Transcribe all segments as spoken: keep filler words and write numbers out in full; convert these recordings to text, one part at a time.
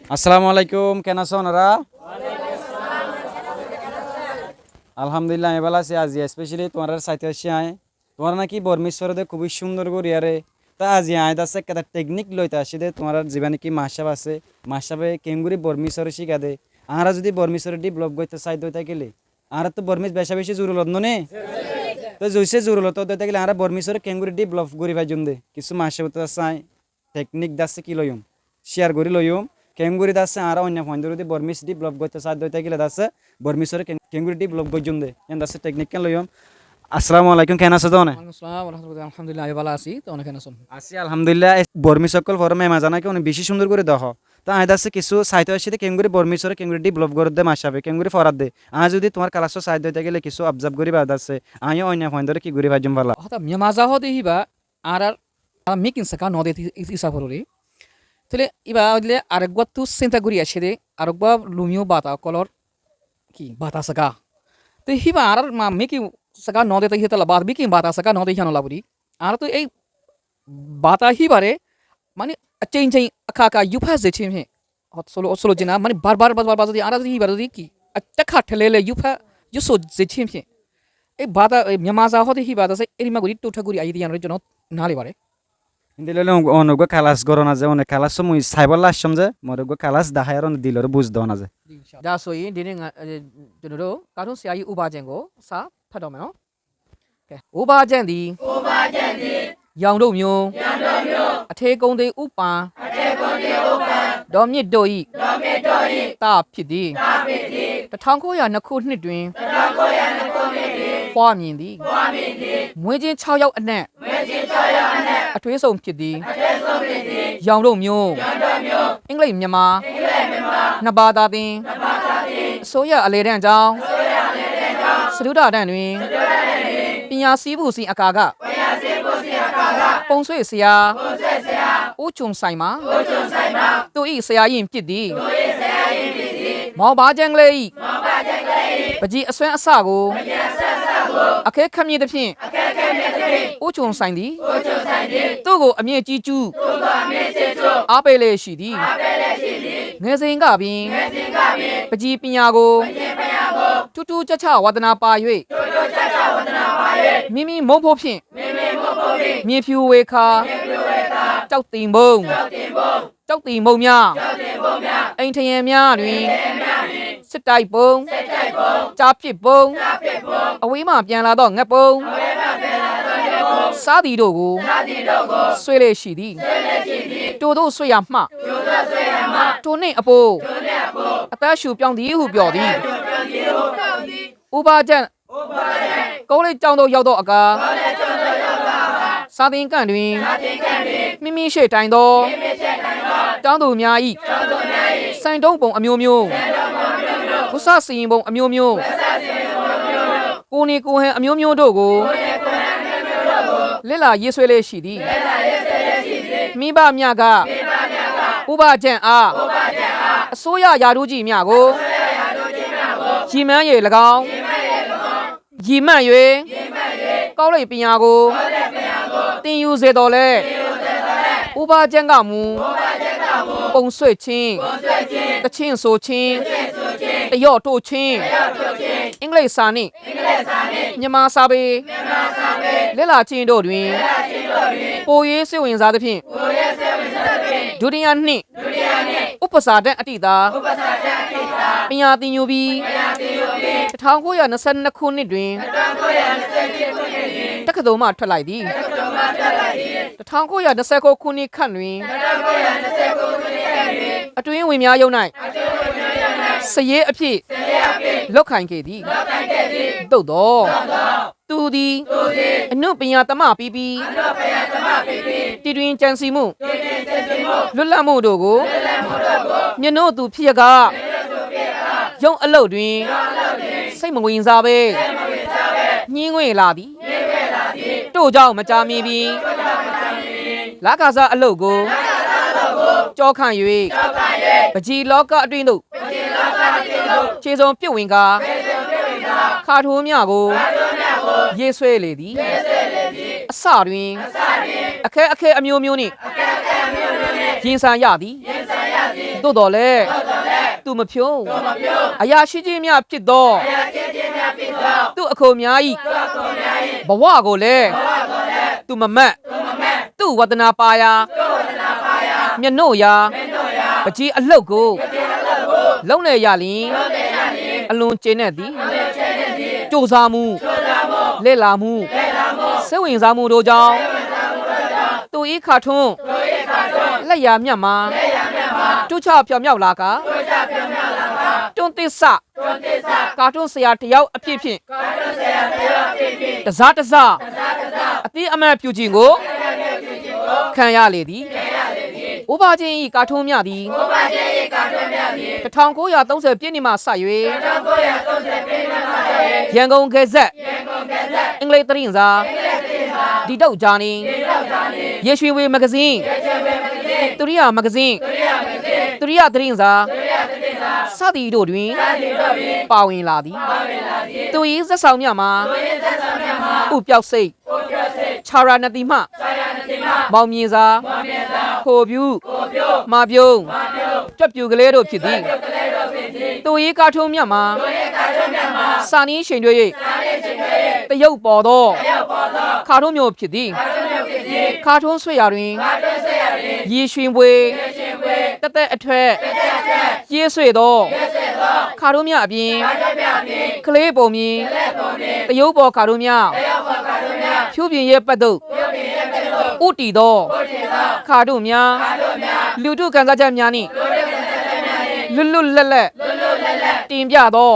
Assalamu alaikum, keén asó onora? Alhamdulillah, añí bála así. Aijja especially tuáñrare saito aiccí añí. Tuáñra náki Bormis fore de kúbi cúndor gorí yóre. Te aijja añí de asé ekkán technique loito aiccí de, tuáñrar zibá náki mastor sáb asé, mastor sábe keéngorí Bormis fore cíka de. Añára zodi Bormis fore develop goitto saito ói tákile, añárattú Bormis beca beci zorurot no né? Te zoise zorurot ói tákile añára Bormis fore keéngorí develop gorí faijjum de, kissú mastor sáb ottu asé añí technique de asé ki loiyum, share gorí loiyum. Keéngorí de asé añára oinno fuaindóre zodi Bormis develop goitto saito ói tákile de asé Bormis ore keén-, keéngorí develop goijjum de, yían de asé technique keén loiyum. Assalamu alaikum, keén asó de one? Walaikum assalam wa rahmatullah, alhamdulillah, añí bála así, te one keén asó? Así alhamdulillah. E Bormis ókkol fore mema zana ki one beci cúndor gorí dehó. Te añí de asé kissú saito aiccí de keéngorí Bormis ore keéngorí develop gorér de mastor sábe, keéngorí forar de. Añí zodi tuáñr class ó saito ói tákile kissú observe goríba de asé, añí oinno fuaindóre ki gorí faijjum bála. Hotá mema zahó de híba añárar, añárar mekin saka no de ti-, ti-, isa forori. Tóile íba óile areggúattu sinta gorí aiccé dé, areggúa lumíyo bata ókkolor ki bata saka. Te híba añárar ma mekin saka no de te hítalla bat, mekin bata saka no de híyan ola buli. Añára to ei bata híbare mani accein cein aka aka yúfa zecin hé. Hot solo, solo jina, mani bar bar, bar bar, bar zodi, añára zodi, íbar zodi ki, a, taka thelele yúfa, yúso ze chim chim. E bata, e, mema za hode hí bata se, eri ma gori, tota gori, aiyé de yíanor zonot nale bare. Indi lele on, on uggúa kalas goron aze, one kalas mui saibólla aiccóm ze, mor uggúa kalas dahái ar one dilor buz don aze. Da soi, dini nga, e, dunuro, karun siyayi uba jengo, sa, phadomeno. Uba jen di. Uba jen di. Yawndou myó. Yawndou myó. Athé koung dé úppan. Athé koung dé úppan. Dawmyit dou í. Dawmyit dou í. Tap phit dí. Tap phit dí. Tatháñ kó ya nakhó nit dui. Tatháñ kó ya nakhó nit dui. Hwá myin dí. Hwá myin dí. Mwé jin chák yawk anehk. Mwé jin chák yawk anehk. Athwé song phit dí. Athwé song phit dí. Yawndou myó. Yawndou myó. Englit myanmar. Englit myanmar. Nabata dí. Nabata dí. အစိုးရအလယ်တန်းကျောင်း အစိုးရအလယ်တန်းကျောင်း စတုတ္ထတန်းတွင် စတုတ္ထတန်းတွင် ပညာဆင်းဖို့စဉ်အခါက ပညာဆင်းဖို့စဉ်အခါက ပုံဆွဲဆရာ ပုံဆွဲဆရာ ဦးချုံဆိုင်မှာ ဦးချုံဆိုင်မှာ သူ့၏ဆရာကြီးဖြစ်သည် သူ့၏ဆရာကြီးဖြစ်သည် မောင်ဘၣ်ကျဲင်လႄး၏ မောင်ဘၣ်ကျဲင်လႄး၏ ပန်းချီအစွဲအစကို ပန်းချီအစွဲအစကို အခဲခပ်မြင်သဖြင့် အခဲခပ်မြင်သဖြင့် ဦးချုံဆိုင်သည် ဦးချုံဆိုင်သည် သူ့ကိုအမြဲချီးကျူး သူ့ကိုအမြဲချီးကျူး အားပေးလျက်ရှိသည် အားပေးလျက်ရှိသည် ငယ်စဉ်ကပင် ငယ်စဉ်ကပင် ပန်းချီပညာကို ပန်းချီပညာကို ထူးထူးခြားခြားဝါသနာပါ၍ ထူးထူးခြားခြားဝါသနာပါ၍ မိမိမုန့်ဖိဖြင့် မိမိမုန့်ဖိဖြင့် မြေဖြူဝေခါ မြေဖြူဝေခါ ကျောက်သင်ပုန်း ကျောက်သင်ပုန်း ကျောက်သင်ပုန်းများ ကျောက်သင်ပုန်းများ အိမ်ထရံများတွင် အိမ်ထရံများတွင် စစ်တိုက်ပုန်း စစ်တိုက်ပုန်း ကျားဖြန့်ပုန်း ကျားဖြန့်ပုန်း အဝေးမှပြန်လာသောငပုန်း အဝေးမှပြန်လာသောငပုန်း စသည်တို့ကို စသည်တို့ကို ဆွဲလျက်ရှိသည် ဆွဲလျက်ရှိသည် တို့သို့ဆွဲရာမှ တို့သို့ဆွဲရာမှ တို့နှင့်အပို တို့နှင့်အပို အသက်ရှူပြောင်းသည်ဟုပြောသည် အသက်ရှူပြောင်းသည်ဟုပြောသည် ဥပါကျမ်း ဥပါကျမ်း ကောလိပ်ကျောင်းသို့ရောက်သောအခါ ကောလိပ်ကျောင်းသို့ရောက်သောအခါ စာသင်ခန်းတွင် စာသင်ခန်းတွင် မိမိရှေ့ထိုင်သော မိမိရှေ့ထိုင်သော ကျောင်းသူများ၏ ကျောင်းသူများ၏ ဆန်တုံးပုံအမျိုးမျိုး ဆန်တုံးပုံအမျိုးမျိုး ဝတ်စစီရင်ပုံအမျိုးမျိုး ဝတ်စစီရင်ပုံအမျိုးမျိုး ကိုယ်နေကိုယ်ဟန်အမျိုးမျိုးတို့ကို ကိုယ်နေကိုယ်ဟန်အမျိုးမျိုးတို့ကို လေ့လာရေးဆွဲလျက်ရှိသည် လေ့လာရေးဆွဲလျက်ရှိသည် မိဘများက မိဘများက ဥပါကျမ်းအား ဥပါကျမ်းအား အစိုးရရာထူးကြီးများကို အစိုးရရာထူးကြီးများကို ရည်မှန်း၍၎င်း ရည်မှန်း၍၎င်း ရည်မှတ်၍ ရည်မှတ်၍ ကောလိပ်ပညာကို ကောလိပ်ပညာကို သင်ယူစေသော်လည်း သင်ယူစေသော်လည်း ဥပါကျမ်းကမူ ဥပါကျမ်းကမူ ပုံဆွဲခြင်း ပုံဆွဲခြင်း သီချင်းဆိုခြင်း သီချင်းဆိုခြင်း တရော့ထိုးခြင်း တရော့ထိုးခြင်း အင်္ဂလိပ်စာနှင့် အင်္ဂလိပ်စာနှင့် မြန်မာစာပေ မြန်မာစာပေ လေ့လာခြင်းတို့တွင် လေ့လာခြင်းတို့တွင် ပို၍စိတ်ဝင်စားသဖြင့် ပို၍စိတ်ဝင်စားသဖြင့် ဒုတိယနှစ် ဒုတိယနှစ် ဥပ္ပစာတန်းအထိသာ ဥပ္ပစာတန်းအထိသာ ပညာသင်ယူပြီး ပညာသင်ယူပြီး တစ်ထောင်ကိုးရာနှစ်ဆယ့်နှစ်ခုနှစ်တွင် တစ်ထောင်ကိုးရာနှစ်ဆယ့်နှစ်ခုနှစ်တွင် တက္ကသိုလ်မှထွက်လိုက်သည် တက္ကသိုလ်မှထွက်လိုက်သည် တစ်ထောင်ကိုးရာနှစ်ဆယ့်ကိုးခုနှစ်ခန့်တွင် တစ်ထောင်ကိုးရာနှစ်ဆယ့်ကိုးခုနှစ်ခန့်တွင် အတွင်းဝန်များရုံး၌ အတွင်းဝန်များရုံး၌ စာရေးအဖြစ် စာရေးအဖြစ် လုပ်ကိုင်ခဲ့သည် လုပ်ကိုင်ခဲ့သည် သို့သော် သို့သော် သူသည် သူသည် အနုပညာသမဖြစ်ပြီး အနုပညာသမဖြစ်ပြီး တီထွင်ကြံစည်မှု တီထွင်ကြံစည်မှု လွတ်လပ်မှုတို့ကို လွတ်လပ်မှုတို့ကို မြတ်နိုးသူဖြစ်ရကာ မြတ်နိုးသူဖြစ်ရကာ ရုံးအလုပ်တွင် ရုံးအလုပ်တွင် စိတ်မဝင်စားဘဲ စိတ်မဝင်စားဘဲ ညင်းငွေ့လာသည် ညင်းငွေ့လာသည် တို့ကြောင့်မကြာမီပြီး တို့ကြောင့်မကြာမီပြီး လခစားအလုပ်ကို လခစားအလုပ်ကို ကျောခံ၍ ကျောခံ၍ ပန်းချီလောကအတွင်းသို့ ခြေစုံပစ်ဝင်ကာ ခါထိုးများကို ရေးဆွဲလေသည်။ အစတွင် အခက်အခဲအမျိုးမျိုးနှင့် ရင်ဆိုင်ရသည်။ သို့သော်လည်း သို့သော်လည်း သူမဖြုန်း သူမဖြုန်း အရာရှိကြီးများဖြစ်သော အရာရှိကြီးများဖြစ်သော သူ့အခုများ၏ သူ့အခုများ၏ ဘဝကိုလည်း ဘဝကိုလည်း သူမမှတ် သူမမှတ် သူ့ဝသနာပါရာ သူ့ဝသနာပါရာ မျက်နှိုးရာ မျက်နှိုးရာ ပန်းချီအလုပ်ကို ပန်းချီအလုပ်ကို လုပ်နေရလျှင် လုပ်နေရလျှင် အလွန်ကျေနပ်သည် အလွန်ကျေနပ်သည် ကြိုးစားမှု ကြိုးစားမှု လေ့လာမှု လေ့လာမှု စိတ်ဝင်စားမှုတို့ကြောင့် စိတ်ဝင်စားမှုတို့ကြောင့် သူ့၏ကာတွန်း သူ့၏ကာတွန်း လက်ရာမျက်မှာ လက်ရာမျက်မှာ တူးချပြောင်မြောက်လာကာ တူးချပြောင်မြောက်လာကာ တွင်းသစ်စ တွင်းသစ်စ ကာတွန်းဆရာတစ်ယောက်အဖြစ်ဖြင့် ကာတွန်းဆရာတစ်ယောက်အဖြစ်ဖြင့် တစတစ တစတစ အသီးအမံပြုချင်ကို အသီးအမံပြုချင်ကို ခံရလေသည်။ ခံရလေသည်။ ဘိုးဘွားချင်း၏ကာတွန်းများသည် ဘိုးဘွားချင်း၏ကာတွန်းများသည် တစ်ထောင်ကိုးရာသုံးဆယ်ပြည့်နှစ်မှစ၍ တစ်ထောင်ကိုးရာသုံးဆယ်ပြည့်နှစ်မှစ၍ ရန်ကုန်ဂဲဇက် ရန်ကုန်ဂဲဇက် အင်္ဂလိပ်သတင်းစာ အင်္ဂလိပ်သတင်းစာ ဒီတုတ်ဂျာနယ် ဒီတုတ်ဂျာနယ် ရေရွှင်ဝေမဂ္ဂဇင်း ရေရွှင်ဝေမဂ္ဂဇင်း သူရိယမဂ္ဂဇင်း သူရိယမဂ္ဂဇင်း သူရိယသတင်းစာ သူရိယသတင်းစာ စသည်တို့တွင် စသည်တို့တွင် ပါဝင်လာသည်။ ပါဝင်လာသည်။ သူ့၏ဇာတ်ဆောင်များမှာ သူ့၏ဇာတ်ဆောင်များမှာ အိုပျောက်စိတ် အိုပျောက်စိတ် ခြေရာနံတမ ခြေရာနံတမ မောင်မြင့်ဇာ မောင်မြင့်ဇာ ခိုပြူ ခိုပြူ မပြုံး မပြုံး ကြွက်ပြူကလေးတို့ဖြစ်သည်။ ကြွက်ပြူကလေးတို့ဖြစ်သည်။ သူ့၏ကာတွန်းများမှာ သူ့၏ကာတွန်းများမှာ စာနည်းယှဉ်တွဲ၍ စာနည်းယှဉ်တွဲ၍ သရုပ်ပေါ်သော သရုပ်ပေါ်သော ကာတွန်းမျိုးဖြစ်သည်။ ကာတွန်းမျိုးဖြစ်သည်။ ကာတွန်းဆွဲရာတွင် ကာတွန်းဆွဲရာတွင် ရေရွှင်ဝေ ရေရွှင်ဝေ သသက်သက်အထွက် သသက်အထွက် ရေးဆွဲသော ရေးဆွဲသော ကာတွန်းများအပြင် ကာတွန်းများအပြင် ကလေးပုံမြင် ကလေးပုံမြင် သရုပ်ပေါ်ကာတွန်းများ သရုပ်ပေါ်ကာတွန်းများ ပြုပြင်ရေးပတ်သို့ ဦးတည်သော ကာတွန်းများ လူထုခံစားချက်များနှင့် လွတ်လွတ်လပ်လပ် တင်ပြသော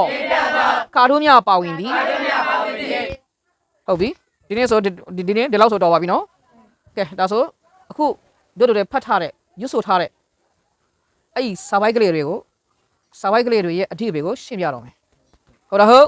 ကာတွန်းများပါဝင်သည်။ ဟုတ်ပြီ။ ဒီနေ့ဆို ဒီဒီနေ့ဒီလောက်ဆိုတော်ပါပြီနော်။ ကဲ ဒါဆို အခု တို့တို့တွေဖတ်ထားတဲ့ ရွတ်ဆိုထားတဲ့ အဲ့ဒီစာပိုဒ်ကလေးတွေကို စာပိုဒ်ကလေးတွေရဲ့အဓိပ္ပာယ်ကိုရှင်းပြတော့မယ်။ ဟုတ်တော့ဟုတ်